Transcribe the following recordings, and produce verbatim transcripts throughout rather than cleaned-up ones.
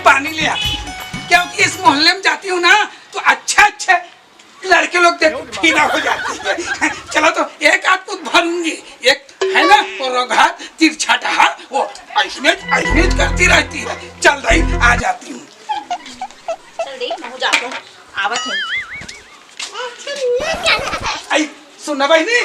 पानी ले आती हूँ, क्योंकि इस मोहल्ले में जाती हूँ ना, तो अच्छे अच्छे लड़के लोग देख के फिदा हो जाती है। चलो, तो एक आध कुछ भरूंगी, एक है ना, वो रोगहा तिरछा टहा, वो ऐसने ऐसने करती रहती है। चल भाई, आ जाती हूँ। चल दे, मैं जाता हूँ, आवत हूँ। आई, सुन ना बहिनी।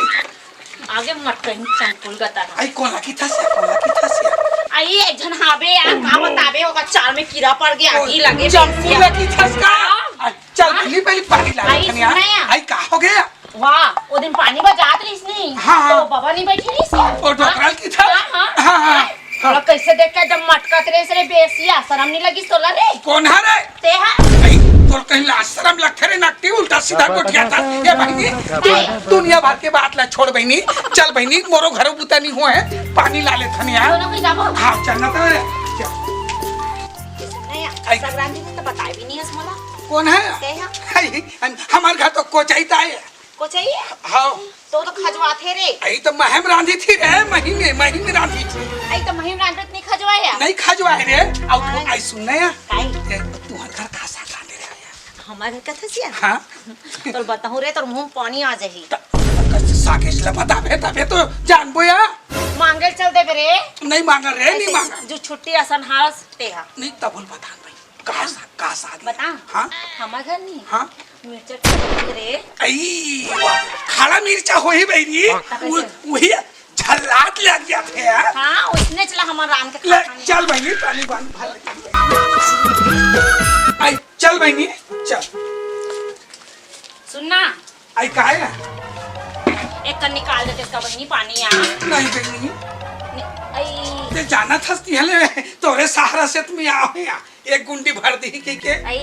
आगे मत कहीं, संकुल गता है। आई, कोला की थस या, कोला की थस या। आई, एक झन हाबे यार, का बताबे, ओकर चाल में कीड़ा पड़ गया, आगी लगे। जम्मू लगी थस का? हाँ। आई, चल, हाँ? पहली, पहली पानी ला आई, खनिया। सुन ना यार। आई, का हो गया? वाह, वो दिन पानी बजात रहीस नी, हाँ, हाँ। तो बाबा नहीं बैठे रहीस यार। वो डोकरा की थस? हाँ, हाँ। हाँ, हाँ। हाँ। तोला कैसे देख के एकदम मटकत रहे रे बेसिया, शर्म नहीं लगी तोला रे? कौन है रे? ते हा। आई, तोर कहीं लाज शर्म लगथे रे नकटी, उल्टा सीधा गोठियाथस। ये बहिनी, तू दुनिया भर के बात ला छोड़ बहिनी, चल बहिनी, मोरो घरो बुता नहीं हुआ है, पानी ला ले थन यार। दोनों कोई जाबो? हाँ, चलना तो है। चल। नहीं, आई। संक्रांति में तो बताए भी नहीं है मोला। कौन है? ते हा। आई, हम-, हमार घर तो कोचई ता है। कोचई? हाँ। तो, तो खजवाथे रे। आई तो महम रांधी थी रे, महीने, महीने रांधी थी। आई तो महिम रांधत नहीं खजवाया? नहीं खजवाए रे। अब तू आई। आई सुन ना यार। काई? ए, तू हर घर का साग रांधे रे यार। हमार घर का थसिया? हाँ। तोर बताहूँ रे, तोर मुंह पानी आ जाही। त-, त-, साकेश ला बताबे, तबे तो जानबो या। मांगे चल देबे रे। नहीं मांगा रे, नहीं ऐसे मांगा। जो छुट्टी असन हास ते हा। नहीं, तब बोल बता भाई। का सा-, का साग? बता। हाँ? हमार घर नहीं। हाँ? मिर्चा टमाटर रे। आई, वाह, खड़ा मिर्चा होही बहिनी। हाँ। उ-, उही झल्लात लग जाथे यार। हाँ, उसने चला हमार राम के ले, खा खाने। चल बहिनी, पानी बान भर ले। आई, चल बहिनी, चल। सुन ना। आई, काहे? एक कन निकाल देते इसका बहिनी पानी यार। नहीं बहिनी। नि-, आई। ते जानत हस तिहले तोरे सहारा से तुम्हें आओ यार। एक गुंडी भर दी की के। आई,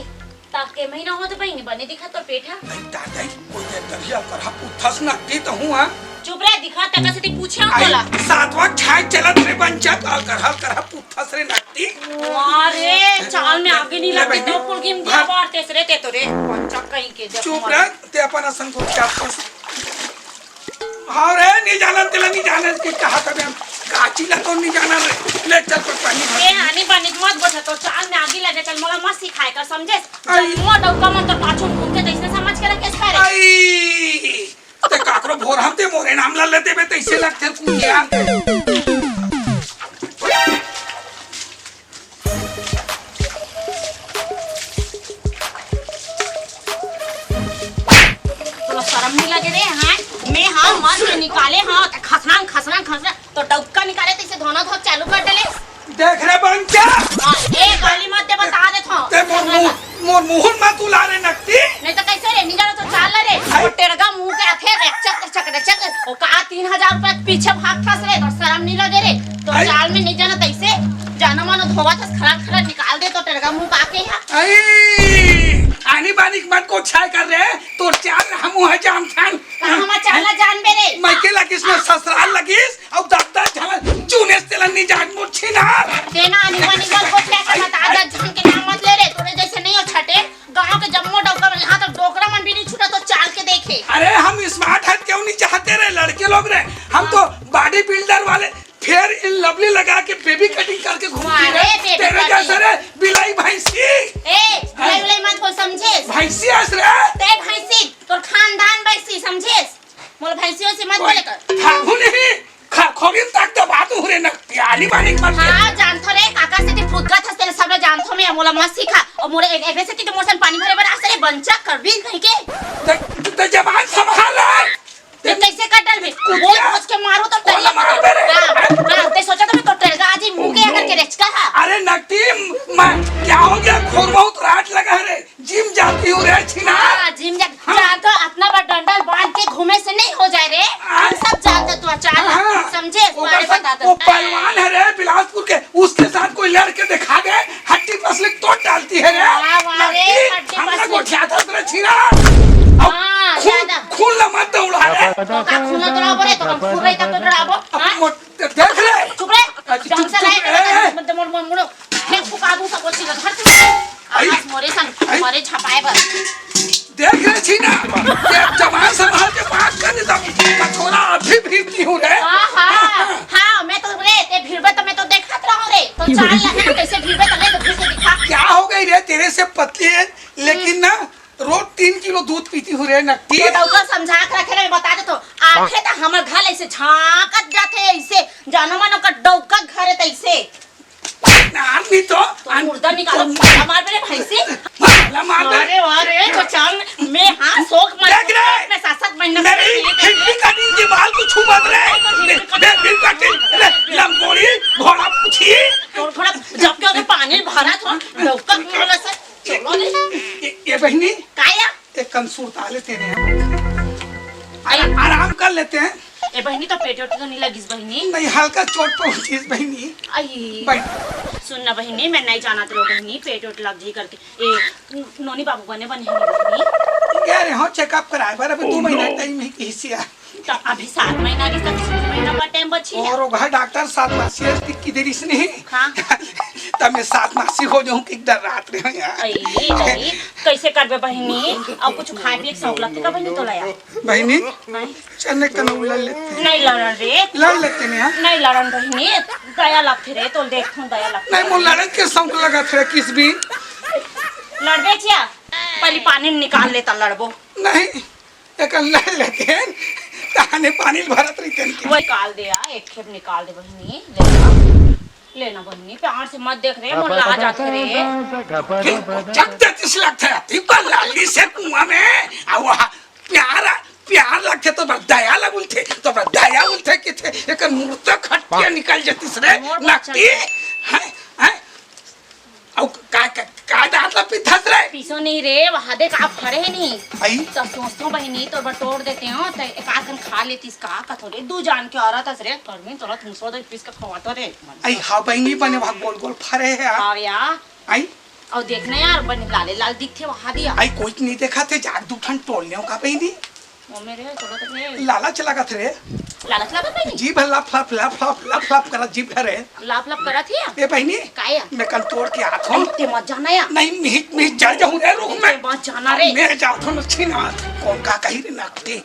ताके महीना होत बहिनी बने दिखा तोर पेट हा। नहीं दादा, कोई देर तभी अब करहा पुथस नकटी तो हूँ, हाँ। चुप रह, दिखा तक से ती पूछे आई, तोला। सातवां खाए चलत रे बंचा, ताल करहा, करहा पुथस रे नकटी। वाह रे, चाल में आगे नहीं ले लगती, बहिनी। दो पुलगी में दिया भर। बार तेसरे ते तो रे, बंचा कहीं के, जब चुप मर- रह, ते अपन असन को क्या कर। हाँ रे, नहीं जानन तेला, नहीं जानन के कहा तबे हम काची ला तो नहीं जानन रे। ले चल पर पानी भर। ए, हानी बानी मत बोझा, तो चाल में आगी लगे, चल मोला मत सिखाए कर, समझे? आई। जब मोर डौका मन तो पाछू घूम के जैसे समझ के रखे करे। आई, ते काकरो भोर हम ते मोरे नाम ला लेते बे, तैसे लगते कुछ यार। तोला शरम नहीं लगे रे, हाँ? मैं हाँ, मर के निकाले, हाँ, त खसनान, खसनान, खसनान, तो डौका निकाले, तैसे धोना धोक चालू कर डले। देख रे बंचा। हाँ, ए, गाली मत दे, बता देत हूँ। ते मोर मुंह, मोर मुंह में तू ला रे नकटी। नहीं तो कैसे रे, निकालो तो चाल ला रे। हाय। वो टेड़गा मुंह के आथे रे, चक, चक रे, चक। वो का तीन हजार रुपया के पीछे भाग फंस रे, तो शरम नहीं लगे रे। तो आई। चाल में नहीं जाना तैसे, जाना मानो धोवा था, खड़ा खड़ा निकाल दे तो टेड़गा मुंह का के है। आई, आनी बानी मत को छाय कर रे, तो चाल हम है जान खान। कहाँ हम चाला जान बे रे? मैं के लगिस में ससुराल लगिस, अब दस दस झन चूने से तेला नहीं जान मोर छिनार। तेना आनी बानी गल को क्या कर बता दे, झन के नाम मत ले रे, तोरे जैसे नहीं हो छटे, गांव के जम्मो डौका में यहाँ तक डोकरा मन भी नहीं छूटा तो चाल के देखे। अरे हम स्मार्ट है क्यों नहीं चाहते रे लड़के लोग रे, हम तो बॉडी बिल्डर वाले फेयर इन लवली लगा के बेबी कटिंग करके घूमती वाह रे, है। बेबी तेरे कटिंग। जैसा रे बिलाई भैंसी। ए, बिलाई बिलाई मत बोल समझे? भैंसी आस रे। ते भैंसी, तोर खानदान भैंसी समझे? मोला भैंसी वैसी मत ओए, बोले कर। खाहू नहीं, खा खोबिन तक दबा तू रे ना, प्याली बानी मत दे। हाँ, जानथो रे, काका से ती फुदका थस तेरे सब ला जानथो मैं, मोला मत सिखा। और मोरे एक, एक से ती तो मोर सन पानी भरे बर आस रे, बंचा करबी कहीं के। ते, ते जबान संभाल रे। ते कैसे कर डलबे? कुत्ता। बोल, बोल के मारू तो कोला डरिया। मार दे रे। हाँ, हाँ, ते सोचा तो मैं तो टेड़गा आज ही मुंह के अगर के रेचका हा। अरे नकटी, मैं, क्या हो गया? खोर बहुत राट लगा है रे। जिम जाती हूँ रे छिना। हाँ, जिम जा, हाँ। जा तो अपना बा डंडल बांध के घूमे से नहीं हो जाए रे। हाँ। हम सब जानते तू चाल, हाँ। समझे? ओकर तुम्हारे साथ बता दो। वो पहलवान है रे बिलासपुर के, उसके साथ कोई लड़के दिखा दे, हड्डी पसली तोड़ डालती है रे। हाँ, वाह रे, लड़की, हड्डी हम लोग पसली। गोठिया था तेरा छिना। अब हाँ, खून, ज्यादा। खून ला मत दौड़ा रे। तो का खून दौड़ाबो रे, तो हम खून रही तब तो दौड़ाबो, अब हाँ? मोट-, देख रे। चुप रे। अरे, जौन चुप, सा चुप, रहे, ए, ए। मत मोर, मोर, मोर। मैं फुका दूं सब चीज, हट। आई। आज मोरे संग, आई। मोरे छपाए बर। देख रे छीना, ये जवान संभाल के बात कर, नहीं तो कटोरा अभी भीरती हूँ रे। हाँ, हाँ, हाँ, मैं तो रे, ते भीरबे तो मैं तो देखत रहूं रे। तो चाल लगा, कैसे भीरबे तो ले, तो भीर के दिखा। क्या से पतली है, लेकिन ना, रोज तीन किलो दूध पीती हूँ रे नकटी। तो डौका समझा के रखे रे, बता दे तो। आथे त हमर घर ऐसे झांकत जाथे, ऐसे जानो मानो का डौका घर है तैसे। नाम भी तो तो मुर्दा निकालो, तो मार मेरे भैंसी। माला मार दे। अरे वाह रे, तो चांद में हाँ, शौक मत देख रे। मैं सात सात महीना मेरी हिप्पी कटिंग के बाल को छू मत रे। बे-, बेबी कटिंग रे, लंगोड़ी, घोड़ा पूछी। और थोड़ा जब के ओदे पानी भरा था, डौका वाला सा। ये, ये, ये बहिनी, काया? एक कन सुरता लेते हैं हम। आरा-, आराम कर लेते हैं। ए बहिनी, तो पेट वेट तो नहीं लगिस बहिनी? नहीं, हल्का चोट पहुंचिस बहिनी। आई। बहिनी। सुन ना बहिनी, मैं नहीं जानत रहो बहिनी, पेट वेट लग जी करके। ए, नोनी बाबू बने बने हैं बहिनी? गए रहे हो चेकअप कराए बर, अभी दो महीना टाइम है किसी आ। तो अभी सात महीना रही, तो छह महीना का टाइम बची है। और वो घर डॉक्टर सात मासी है, टिक्की दे रही इसने। हाँ। तब मैं सात मासी हो जाऊं कि डर रात रहे हो यार। आई, आई, कैसे करबे बहिनी? अब कुछ खाए पिए के शौक लगथे का बहिनी तोला यार? बहिनी, नहीं। चने कनऊ लड़ लेते हैं। नहीं लड़न रे। लड़ लेते हैं यार। नहीं लड़न बहिनी, दया लगथे रे, तो देखथन दया लगथे। नहीं, मोर लड़े के शौक लगत है किस भी। लड़बे क्या? पहले पानी निकाल लेता लड़बो। नहीं, एक लड़ लेते हैं, ताने पानी भरत रहिते हैं। वही निकाल दे यार, एक खेप निकाल दे बहिनी, लेना। लेना बहिनी, प्यार से मत देख रे, मोर लाज आथे रे। जब जतिस लगथे, तिब्बा लाली से कुआं में, आ वहा प्यार, प्यार लगथे तो बड़ा दया लगुलथे, तो बड़ा दया उलथे कि थे, एक मूर्त खटिया निकल जतिस रे, मोर नकटी, बच्चा। हैं, हैं? अउ का, का, का दांत ला पिथस रे? पीसो नहीं रे, वहा देख आप फरे है नहीं। आई? तो सोचतो बहिनी, तो बटोर देते हो, तो एक आध खा लेतीस का, कथो रे, दू जान के औरत हस रे, गर्मी तोला तुम सो दे पीस के खवातो रे। आई, हाँ बहिनी बने, वहा गोल गोल फरे है यार। हाँ यार। आई? और देखना यार, बने लाले लाल दिखथे वहा दिया। आई, कोई नहीं देखा थे, जाग दू ठन टोल लेओ का बहिनी? ओ मेरे, चलो तो रे। लालच लागत रे। लालच लागत बहिनी? जीभ लफ लफ लफ लफ लफ लफ करत जीभ रे। लाफ लाफ करत ही? ए बहिनी, काय? मैं कन तोड़ के आत हूँ। ते मत जाना या। नहीं, मिहित मिहित जल जाऊँ रे, रुक ते मैं। मत जाना रे। मैं जात हूँ, मच्छी ना। कौन का कही रे नकटी।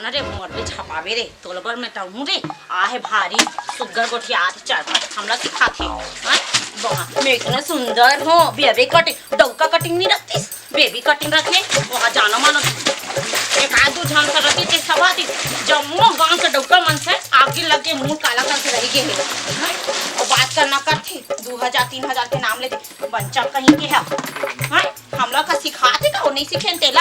ना रे, मोर भी छपावे रे, तोलबर में तहूँ रे। आहे भारी सुग्घर गोठियात चरपट हमला सिखाथे। हाँ? बा, मैं इतना सुंदर हूँ, बेबी कटिंग, डौका कटिंग नहीं रखतीस। बेबी कटिंग रखे, वहाँ जाना मानो। एक आध दू झन से रखी, ते सब आती। जम्मो गांव के डौका मन से आगी लग के मुंह काला करके रह गए हैं। हैं? और बात करना करथे, दू हजार, तीन हजार के नाम लेथे, बच्चा कहीं के है। हैं? हमला का सिखाथे का, वो नहीं सीखेन तेला।